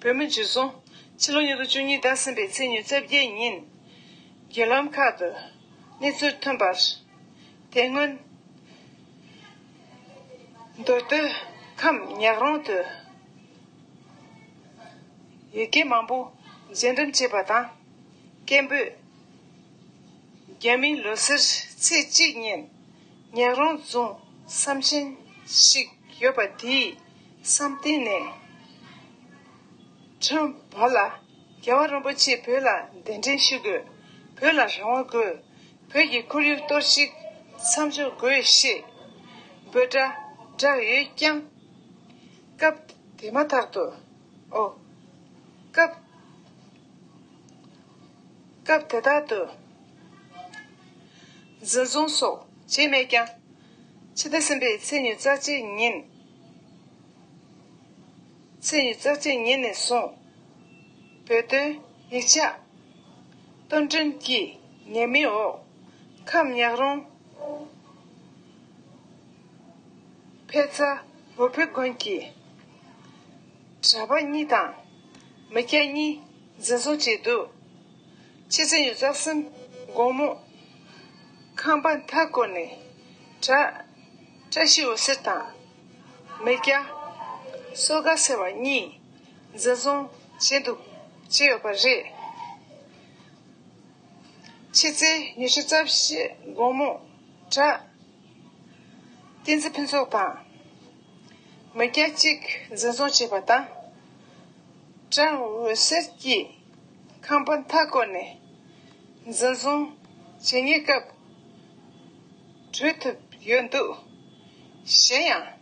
བོད་མི་འཇུ་བཟུང་། ཕྱི་ལོ་ཉིས་སྟོང་བཅུ་གཉིས་ཟླ་གསུམ་པའི་ཚེས་ཉི་ཤུ་རྩ་བརྒྱད་ཉིན་བརྒྱུད་ལམ་ཁག་ཏུ་གནས་ཚུལ་ཐོན་པར། དེ་སྔོན་མདོ་སྟོད་ཁམས་ཉག་རོང་དུ་ཡུལ་སྐད་མང་པོ་མཇལ་འདེམས་བྱས་པ་དང་། སྐད་འབོད་རྒྱ་མིའི་ལོ་སར་ཚེས་གཅིག་ཉིན་ཉག་རོང་རྫོང་བསམ་ཆེན་ཞིག་ཡོད་པ་དེའི་བསམ་གཏན་ནས། ཁྲོམ་བར་ལ་རྒྱལ་བ་རིན་པོ་ཆེས་བོད་ལ་གདན་འདྲེན་ཞུ་དགོས། བོད་ལ་རང་དབང་དགོས། བོད་ཀྱི་ཁོར་ཡུག་གཏོར་བཤིག་མཚམས་འཇོག་དགོས་ཞེས་འབོད་སྒྲ་བསྒྲགས་ཡོད་ཀྱང་། སྐབས་དེ་མ་ཐག་ཏུ། ཨོ། སྐབས། སྐབས་དེ་དག་ཏུ་འཛིན་བཟུང་སོགས་བྱས་མེད་ཀྱང་། ཕྱི་ཟླ་གསུམ་པའི་ཚེས་ཉི་ཤུ་རྩ་གཅིག་ཉིན། ཚེས་ཉི་ཤུ་རྩ་གཅིག་ཉིན་ནས་བཟུང་། བོད་དོན་ཡིག་ཆ་གཏོར་སྐྲུན་གྱི་ཉེས་མིང་འོག་ཁམས་ཉག་རོང་ཕད་ཚ་བོ་དཔེ་དགོན་གྱི་གྲྭ་པ་གཉིས་དང་མི་སྐྱ་གཉིས་འཛིན་བཟུང་བྱས་འདུག་ཕྱི་ཚེས་ཉི་ཤུ་རྩ་གསུམ་དགོང་མོ་ཁང་པ་མཐའ་བསྐོར་ནས་གྲྭ་བཀྲ་ཤིས་འོད་ཟེར་དང་མི་སྐྱ་སོ་དགའ་ཟེར་བ་གཉིས་འཛིན་བཟུང་བྱས་འདུག་བྱས་ཡོད་པ་རེད། ཕྱི་ཚེས་ཉི་ཤུ་རྩ་བཞི་དགོང་མོ་གྲྭ་བསྟན་འཛིན་ཕུན་ཚོགས་དང་མི་སྐྱ་གཅིག་འཛིན་བཟུང་བྱས་པ་དང་། གྲྭ་འོད་ཟེར་གྱིས་ཁང་པ་མཐའ་བསྐོར་ནས་འཛིན་བཟུང་བྱེད་མཁན་སྐབས་གྲོལ་ཐུབ་ཡོད་འདུག་གཞན་ཡང་།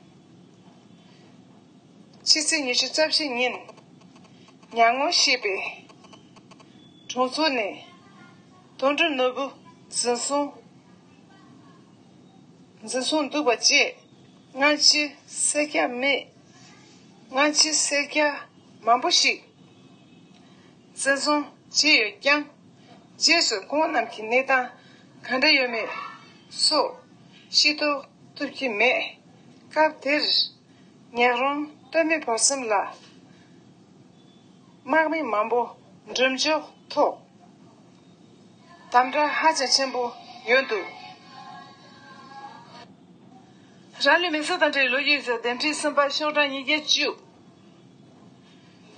ཕྱི་ཚེས་ཉི་ཤུ་རྩ་བཞི་ཉིན་ཉག་རོང་ཞེས་པའི་གྲོང་ཚོ་ནས་དོན་གྲུབ་ནོར་བུ་འཛིན་བཟུང་འཛིན་བཟུང་འདུག་པ་བཅས་སྔ་ཕྱི་སེར་སྐྱ་མི་སྔ་ཕྱི་སེར་སྐྱ་མང་པོ་ཞིག་འཛིན་བཟུང་བྱས་ཡོད་ཀྱང་། རྗེས་སུ་ཁོང་རྣམས་ཀྱི་གནས་སྟངས་ག་འདྲ་ཡོད་མེད་སོགས་ཤེས་རྟོགས་ཐུབ་ཀྱི་མེད། སྐབས་དེར་ཉག་རོང་སྟོད་སྨད་བར་གསུམ་ལ་དམག་མི་མང་པོ་འགྲེམས་འཇོག་ཐོག་དམ་དྲག་ཧ་ཅང་ཆེན་པོ་ཡོད་འདུག་རང་ལུས་མེར་སྲེག་དང་འབྲེལ་བའི་ལོ་རྒྱུས་ཀྱི་འདེམས་ཁྲིད་གསུམ་པ་ཤོག་གྲངས་ཉིས་བརྒྱ་བཅུ།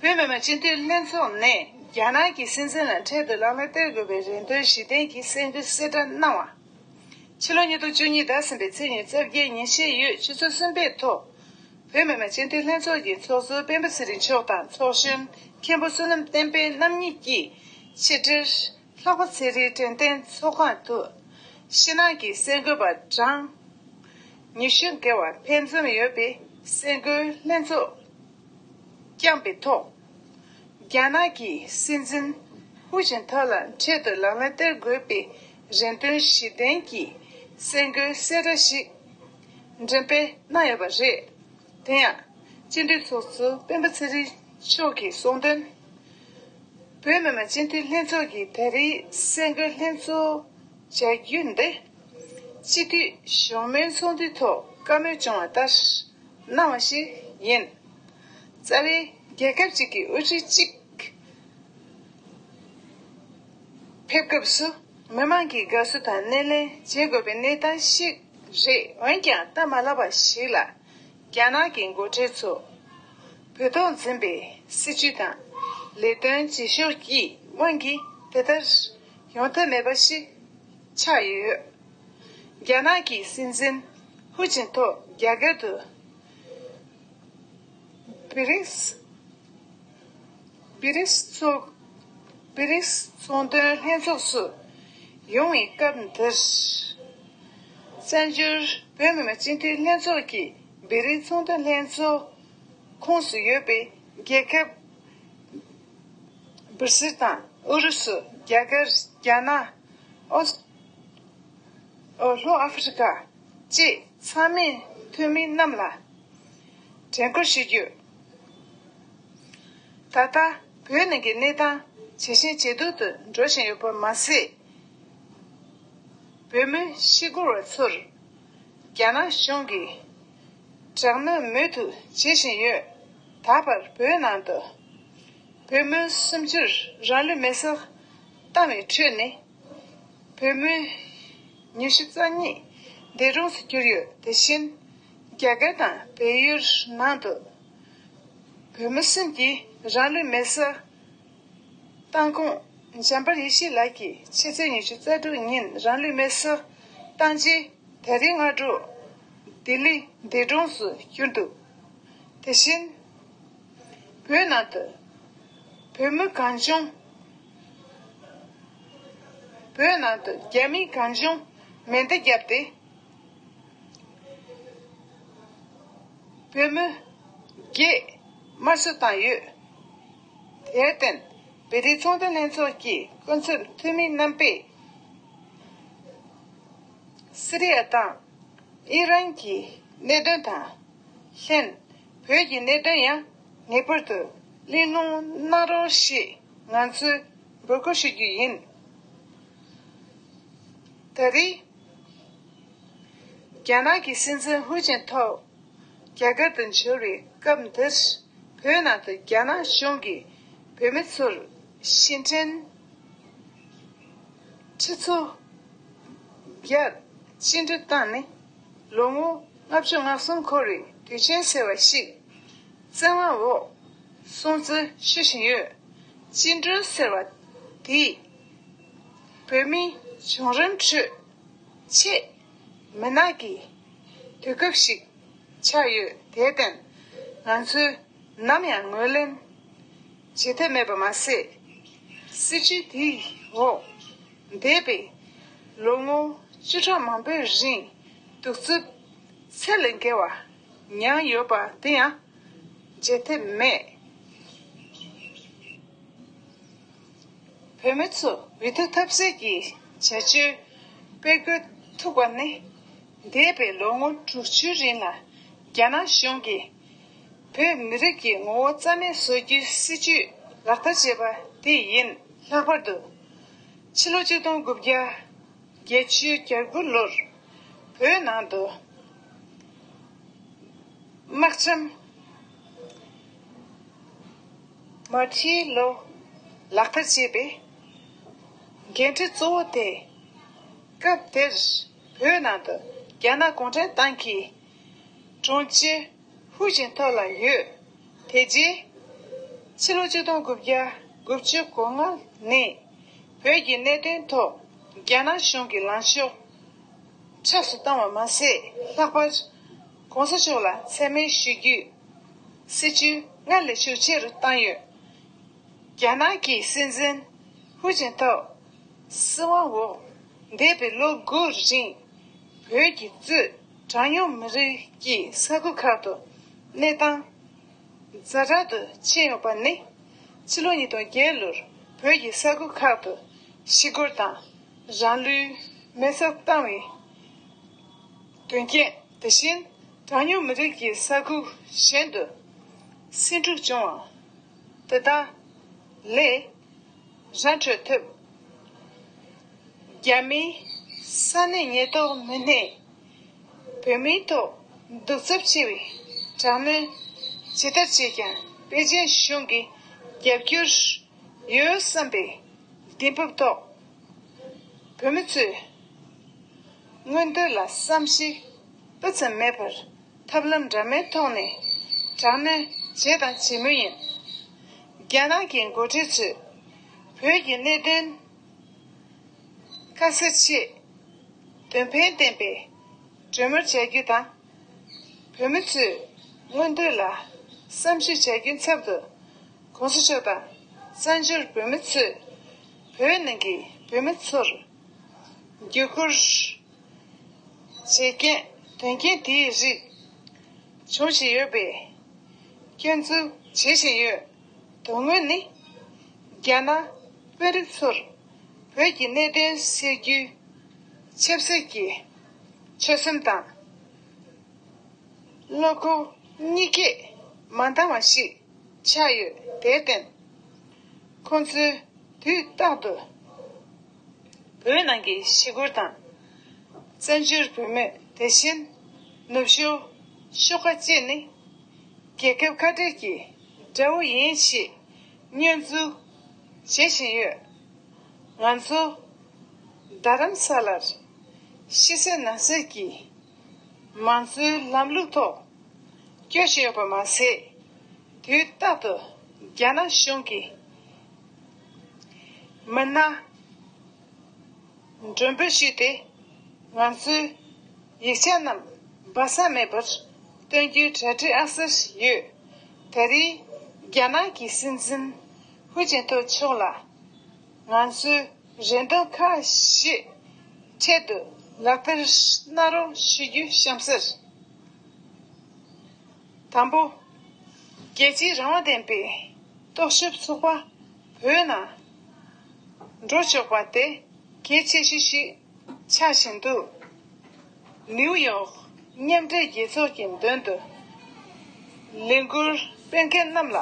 བོད་མི་མང་སྤྱི་འཐུས་ལྷན་ཚོགས་ནས་རྒྱ་ནག་གི་སྲིད་འཛིན་ལ་འཕྲལ་དུ་ལག་ལེན་བསྟར་དགོས་པའི་རེ་འདུན་ཞུ་གཏན་གྱི་གསར་འགོད་གསལ་བསྒྲགས་གནང་བ། ཕྱི་ལོ་ཉིས་སྟོང་བཅུ་གཉིས་ཟླ་གསུམ་པའི་ཚེས་ཉི་ཤུ་རྩ་བརྒྱད་ཉིན་ཤས་ཡོད་ཆུ་ཚོད་གསུམ་པའི་ཐོག་ བོད་མི་མང་སྤྱི་འཐུས་ལྷན་ཚོགས་ཀྱི་ཚོགས་གཙོ་སྤེན་པ་ཚེ་རིང་མཆོག་དང་ཚོགས་གཞོན་མཁན་པོ་བསོད་ནམས་བསྟན་འཕེལ་རྣམ་གཉིས་ཀྱིས་ཕྱི་དྲིལ་ལྷག་པ་ཚེ་རིང་དྲན་རྟེན་ཚོགས་ཁང་དུ་ཕྱི་ནང་གི་གསར་འགོད་པ་གྲངས་ཉི་ཤུ་བརྒལ་བ་ཕན་འཛོམས་ཡོད་པའི་གསར་འགོད་ལྷན་ཚོགས་བསྐྱངས་པའི་ཐོག་རྒྱ་ནག་གི་སྲིད་འཛིན་ཧུའུ་ཅིན་ཐའོ་ལ་འཕྲལ་དུ་ལག་ལེན་བསྟར་དགོས་པའི་རེ་འདུན་ཞུ་གཏན་གྱི་གསར་འགོད་གསལ་བསྒྲགས་ཤིག་འགྲེམས་སྤེལ་གནང་ཡོད་པ་རེད། དེ་ཡང་སྤྱི་འཐུས་ཚོགས་གཙོ་སྤེན་པ་ཚེ་རིང་མཆོག་གིས་གསུངས་དོན། བོད་མི་མང་སྤྱི་འཐུས་ལྷན་ཚོགས་ཀྱི་ད་རེས་གསར་འགོད་ལྷན་ཚོགས་བྱ་རྒྱུ་འདི་སྤྱི་འཐུས་བཞུགས་མོལ་ཚོགས་འདུའི་ཐོག་བཀའ་མོལ་བྱུང་བ་ལྟར་གནང་བ་ཞིག་ཡིན། རྩ་བའི་རྒྱལ་ཁབ་ཅིག་གི་དབུ་ཁྲིད་ཅིག་ཕེབས་སྐབས་སུ་མི་མང་གི་དགའ་བསུ་དང་སྣེ་ལེན་བྱེད་དགོས་པའི་གནས་སྟངས་ཤིག་རེད། འོན་ཀྱང་སྟབས་མ་ལེགས་པ་ཞིག་ལ་རྒྱ་ནག་གི་འགོ་ཁྲིད་ཚོ་བོད་ཐོག་འཛིན་པའི་སྲིད་བྱུས་དང་ལས་དོན་བྱེད་ཕྱོགས་ཀྱི་དབང་གིས་དེ་ལྟར་ཡོང་ཐབས་མེད་པ་ཞིག་ཆགས་ཡོད། རྒྱ་ནག་གི་སྲིད་འཛིན་ཧུའུ་ཅིན་ཐའོ་རྒྱ་གར་དུ་བི་རིགས་བི་རིགས་ཚོགས་བི་རིགས་ཚོང་དོན་ལྷན་ཚོགས་སུ་ཡོང་བའི་སྐབས་འདིར། བཙན་བྱོལ་བོད་མི་མང་སྤྱི་འཐུས་ལྷན་ཚོགས་ཀྱི་བི་རིགས་ཚོང་དོན་ལྷན་ཚོགས་ཁོངས་སུ་ཡོད་པའི་རྒྱལ་ཁབ་སྦིར་སིལ་དང་ཨུ་རུ་སུ། རྒྱ་གར། རྒྱ་ནག་ཨོ་སི། ལྷོ་ཨ་ཧྥེ་རི་ཀ་བཅས་ཚང་མས་འཐུས་མི་རྣམས་ལ་དྲན་སྐུལ་ཞུ་རྒྱུ། ད་ལྟ་བོད་ནང་གི་གནས་སྟངས་ཇེ་ཞན་ཇེ་སྡུག་ཏུ་འགྲོ་བཞིན་ཡོད་པ་མ་ཟད། བོད་མི་ཤི་སྒོར་བ་ཚོར་རྒྱ་ནག་གཞུང་གིས་དྲག་གནོན་མུ་མཐུད་བྱེད་བཞིན་ཡོད། ད་བར་བོད་ནང་དུ་བོད་མི་སུམ་ཅུར་རང་ལུས་མེར་སྲེག་བཏང་བའི་ཁྲོད་ནས། བོད་མི་ཉི་ཤུ་རྩ་གཉིས་འདས་གྲོངས་སུ་གྱུར་ཡོད། དེ་བཞིན་རྒྱ་གར་དང་བལ་ཡུལ་ནང་དུ་བོད་མི་གསུམ་གྱིས་རང་ལུས་མེར་སྲེག་བཏང་ཁོངས་འཇམ་དཔལ་ཡེ་ཤེས་ལགས་ཀྱིས་ཕྱི་ཚེས་ཉི་ཤུ་རྩ་དྲུག་ཉིན་རང་ལུས་མེར་སྲེག་བཏང་རྗེས་ད་རེས་སྔ་དྲོ་ལྡི་ལི་འདས་གྲོངས་སུ་གྱུར་འདུག་དེ་བཞིན། བོད་ནང་དུ་བོད་མི་གང་བྱུང་། བོད་ནང་དུ་རྒྱ་མི་གང་བྱུང་མེ་མདའ་བརྒྱབ་སྟེ། བོད་མི་བརྒྱད་དམར་གསོད་བཏང་ཡོད། དེར་བརྟེན་བོད་རིགས་ཚོང་དོན་ལྷན་ཚོགས་ཀྱི་སྐུ་ཚབ་འཐུས་མི་རྣམ་པས། སི་རི་ཡ་དང་ཨི་རན་གྱི་གནད་དོན་དང་ལྷན། བོད་ཀྱི་གནད་དོན་ཡང་ངེས་པར་དུ་གླེང་སློང་གནང་རོགས་ཞེས་ང་ཚོས་འབོད་སྐུལ་ཞུ་རྒྱུ་ཡིན། ད་རེས་རྒྱ་ནག་གི་སྲིད་འཛིན་ཧུའུ་ཅིན་ཐའོ་རྒྱ་གར་དུ་འབྱོར་བའི་སྐབས་འདིར། བོད་ནང་དུ་རྒྱ་ནག་གཞུང་གིས་བོད་མི་ཚོར་ཕྱི་འབྲེལ་ཁྲི་ཚོ་བརྒྱད་བཅིངས་འགྲོལ་བཏང་ནས་ལོ་ངོ་ལྔ་བཅུ་ང་གསུམ་འཁོར་བའི་དུས་ཆེན་ཟེར་བ་ཞིག་བཙན་དབང་འོག་སྲུང་བརྩི་ཞུ་བཞིན་ཡོད། བཅིངས་འགྲོལ་ཟེར་བ་དེས་བོད་མིའི་བྱུང་རིམ་ཁྲོད་ཆེས་མུན་ནག་གི་དུས་སྐབས་ཤིག་ཆགས་ཡོད། དེར་བརྟེན་ང་ཚོས་ནམ་ཡང་ངོས་ལེན་བྱེད་ཐབས་མེད་པ་མ་ཟད། སྲིད་བྱུས་དེའི་འོག་འདས་པའི་ལོ་ངོ་བཅུ་ཕྲག་མང་པོའི་རིང་གདུག་རྩུབ་ཚད་ལས་བརྒལ་བ་མྱངས་ཡོད་པ་དེ་ཡང་བརྗེད་ཐབས་མེད། བོད་མི་ཚོ་འོས་བསྡུ་ཐབས་ཟད་ཀྱི་བྱ་སྤྱོད་སྤེལ་དགོས་ཐུག་པ་ནི། འདས་པའི་ལོ་ངོ་དྲུག་ཅུའི་རིང་ལ་རྒྱ་ནག་གཞུང་གིས་བོད་མི་རིགས་ཀྱི་ངོ་བོ་རྩ་མེད་བཟོ་རྒྱུའི་སྲིད་བྱུས་ལག་བསྟར་བྱས་པ་དེ་ཡིན། ལྷག་པར་དུ་ཕྱི་ལོ་ཆིག་སྟོང་དགུ་བརྒྱ་བརྒྱད་ཅུ་གྱ་དགུ་ལོར་བོད་ནང་དུ་དམག་འཁྲུག་མར་ཁྲི་ལོ་ལག་བསྟར་བྱས་པའི་འགན་འཁྲི་གཙོ་བོ་དེ། སྐབས་དེར་བོད་ནང་དུ་རྒྱ་ནག་གུང་ཁྲན་ཏང་གི་དྲུང་ཆེ་ཧུའུ་ཅིན་ཐའོ་ལགས་ཡོད། དེ་རྗེས་ཕྱི་ལོ་ཆིག་སྟོང་དགུ་བརྒྱ་དགུ་བཅུ་གོ་ལྔ་ནས་བོད་ཀྱི་གནད་དོན་ཐོག་རྒྱ་ནག་གཞུང་གི་ལངས་ཕྱོགས་ཁྲགས་སུ་བཏང་བ་མ་ཟད། ལྷག་པར། ༸གོང་ས་མཆོག་ལ་མཚན་སྨད་ཞུ་རྒྱུའི་སྲིད་ཇུས་སྔར་ལས་ཤུགས་ཆེ་རུ་བཏང་ཡོད། རྒྱ་ནག་གི་སྲིད་འཛིན་ཧུའུ་ཅིན་ཐའོ་སྲིད་དབང་འོག་འདས་པའི་ལོ་དགུ་རིང་བོད་ཀྱིས་གཙོས་གྲངས་ཉུང་མི་རིགས་ཀྱི་ས་ཁུལ་ཁག་ཏུ་གནས་སྟངས་ཛ་དྲག་ཏུ་ཕྱིན་ཡོད་པ་ནི། ཕྱི་ལོ་ཉིས་སྟོང་བརྒྱད་ལོར་བོད་ཀྱི་ས་ཁུལ་ཁག་ཏུ་ཞི་རྒོལ་དང་རང་ལུས་མེར་སྲེག་བཏང་བའི་དོན་རྐྱེན། དེ་བཞིན་གྲངས་ཉུང་མི་རིགས་ཀྱི་ས་ཁུལ་གཞན་དུ་སེང་འབྲུག་བྱུང་བ་དེ་དག་ལས་ར་འཕྲོད་ཐུབ། རྒྱ་མིའི་ས་གནས་ཉེན་རྟོག་མི་སྣས་བོད་མིའི་ཐོག་གདུག་རྩུབ་ཆེ་བའི་དྲག་གནོན་ཇི་ལྟར་བྱས་ཀྱང་པེ་ཅིན་གཞུང་གི་རྒྱབ་སྐྱོར་ཡོད་བསམ་པའི་གདེང་སྤོབས་ཐོག་བོད་མི་ཚོས་མངོན་འདོད་ལ་བསམ་ཤེས་སྤུ་ཙམ་མེད་པར་ཐབས་ལམ་འདྲ་མིན་ཐོག་ནས་དྲག་གནོན་བྱས་དང་བྱེད་མུས་ཡིན། རྒྱ་ནག་གི་འགོ་ཁྲིད་ཚོས་བོད་ཀྱི་གནད་དོན་དཀའ་སེལ་ཆེད་དོན་ཕན་ལྡན་པའི་གྲོས་མོལ་བྱ་རྒྱུ་དང་། བོད་མི་ཚོས་མངོན་འདོད་ལ་བསམ་ཞིབ་བྱ་རྒྱུའི་ཚབ་ཏུ་༸གོང་ས་མཆོག་དང་བཙན་བྱོལ་བོད་མི་ཚོས་བོད་ནང་གི་བོད་མི་ཚོར་བརྒྱུད་སྐུལ་བྱེད་མཁན་དོན་རྐྱེན་དེའི་རིགས་བྱུང་བཞིན་ཡོད་པས་སྐྱོན་འཛུགས་བྱེད་བཞིན་ཡོད། དོན་དངོས་ནི། རྒྱ་ནག་དཔོན་རིགས་ཚོར་བོད་ཀྱི་གནད་དོན་སེལ་རྒྱུའི་ཆབ་སྲིད་ཀྱི་ཆོད་སེམས་དང་བློ་ཁོག་གཉིས་ཀས་མ་འདང་བ་ཞིག་ཆགས་ཡོད། དེར་བརྟེན། ཁོང་ཚོས་དུས་རྟག་ཏུ་བོད་ནང་གི་ཞི་རྒོལ་དང་། བཙན་བྱོལ་བོད་མི་དེ་བཞིན་ནུབ་ཕྱོགས་ཤོག་ཁག་ཅིག་ནི་རྒྱལ་ཁབ་ཁ་བྲལ་གྱི་དགྲ་བོ་ཡིན་ཞེས་བསྙོན་འཛུགས་བྱེད་བཞིན་ཡོད། ང་ཚོ་རྡ་རམ་ས་ལར་ཕྱི་གསལ་ནང་གསལ་གྱི་མང་གཙོའི་ལམ་ལུགས་ཐོག་སྐྱོད་བཞིན་ཡོད་པ་མ་ཟད། དུས་རྟག་ཏུ་རྒྱ་ནག་གཞུང་གིས་མི་སྣ་མགྲོན་འབོད་ཞུས་ཏེ། ང་ཚོའི་ཡིག་ཆ་རྣམས་སྦ་གསང་མེད་པར་སྟོན་རྒྱུའི་གྲ་སྒྲིག་ཨ་གསར་ཡོད། ད་རེས་རྒྱ་ནག་གི་སྲིད་འཛིན་ཧུའུ་ཅིན་ཐའོ་མཆོག་ལ་ང་ཚོའི་རེ་འདུན་ཁག་བཞི་འཕྲལ་དུ་ལག་བསྟར་གནང་རོགས་ཞུ་རྒྱུ་གཤམ་གསལ། དང་པོ། རྒྱལ་སྤྱིའི་རང་དབང་ལྡན་པའི་རྟོག་ཞིབ་ཚོགས་པ་བོད་ནང་འགྲོ་ཆོག་པ་དེ་གལ་ཆེ་ཤོས་ཤིག་ཆགས་བཞིན་འདུག་ནིའུ་ཡོག་མཉམ་འབྲེལ་རྒྱལ་ཚོགས་ཀྱི་མདུན་དུ་ལས་འགུལ་སྤེལ་མཁན་རྣམས་ལ་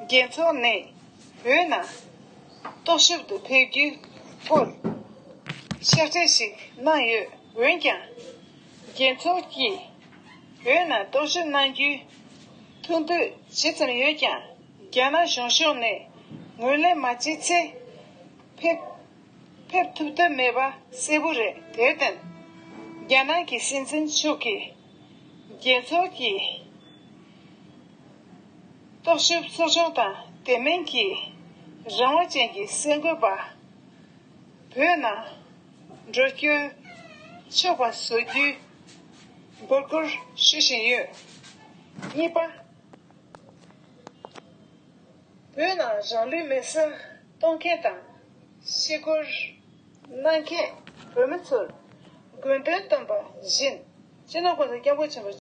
རྒྱལ་ཚོགས་ནས་བོད་ནང་རྟོག་ཞིབ་ཏུ་ཕེབས་རྒྱུའི་སྐོར་ཤར་གྲངས་ཤིག་གནང་ཡོད། འོན་ཀྱང་། རྒྱལ་ཚོགས་ཀྱིས་བོད་ནང་རྟོག་ཞིབ་གནང་རྒྱུའི་ཐུགས་འདོད་ཇི་ཙམ་ཡོད་ཀྱང་། རྒྱ་ནག་གཞུང་ཕྱོགས་ནས་ངོས་ལེན་མ་བྱས་ཚེ་ཕེབས་ཕེབས་ཐུབ་ཐབས་མེད་པ་གསལ་པོ་རེད། དེར་བརྟེན། རྒྱ་ནག་གི་སྲིད་འཛིན་མཆོག་གིས་རྒྱལ་ཚོགས་ཀྱི་རྟོག་ཞིབ་ཚོགས་ཆུང་དང་དེ་མིན་གྱི་རང་དབང་ཅན་གྱི་གསར་འགོད་པ་བོད་ནང་འགྲོ་སྐྱོད་ཆོག་པ་བཟོ་རྒྱུའི་འབོད་སྐུལ་ཞུ་བཞིན་ཡོད། གཉིས་པ། བོད་ནང་རང་ལུས་མེར་སྲེག་གཏོང་མཁན་དང་ཤི་རྒོལ་གནང་མཁན་བོད་མི་ཚོར་དགོས་འདུན་བཏོན་པ་བཞིན། སྤྱི་ནོར་༸གོང་ས་༸སྐྱབས་མགོན་ཆེན་པོ་